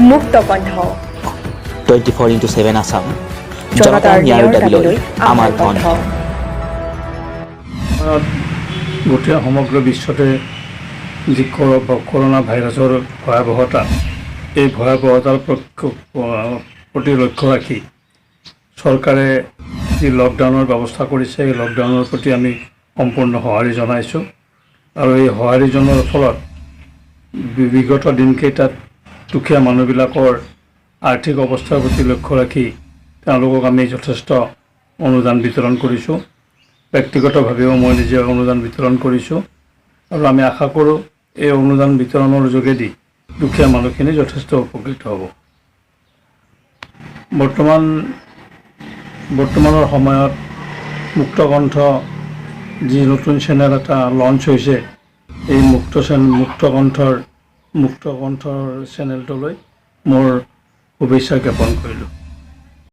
মুক্ত কণ্ঠ। 24x7 Assam. জনতাৰ জনতাৰ ন্যায়ৰ ন্যায়ৰ দাবীলৈ দাবীলৈ আমাৰ আমাৰ কণ্ঠ। কণ্ঠ। সময়ত গোটেই সমগ্ৰ বিশ্বতে যি কৰোণা ভাইৰাছৰ ভয়াৱহতা, এই ভয়াৱহতাৰ প্ৰতি লক্ষ্য ৰাখি চৰকাৰে যি লকডাউনৰ ব্যৱস্থা কৰিছে, এই লকডাউনৰ প্ৰতি আমি সম্পূৰ্ণ সঁহাৰি জনাইছোঁ। আৰু এই সঁহাৰি জনোৱাৰ ফলত বিগত দিনকেইটাত দুখীয়া মানুহবিলাকৰ আৰ্থিক অৱস্থাৰ প্ৰতি লক্ষ্য ৰাখি তেওঁলোকক আমি যথেষ্ট অনুদান বিতৰণ কৰিছোঁ। ব্যক্তিগতভাৱেও মই নিজে অনুদান বিতৰণ কৰিছোঁ আৰু আমি আশা কৰোঁ, এই অনুদান বিতৰণৰ যোগেদি দুখীয়া মানুহখিনি যথেষ্ট উপকৃত হ'ব। বৰ্তমানৰ সময়ত মুক্তকণ্ঠ যি নতুন চেনেল এটা লঞ্চ হৈছে, এই মুক্তকণ্ঠৰ চেনেলটোলৈ মোৰ শুভেচ্ছা জ্ঞাপন কৰিলোঁ।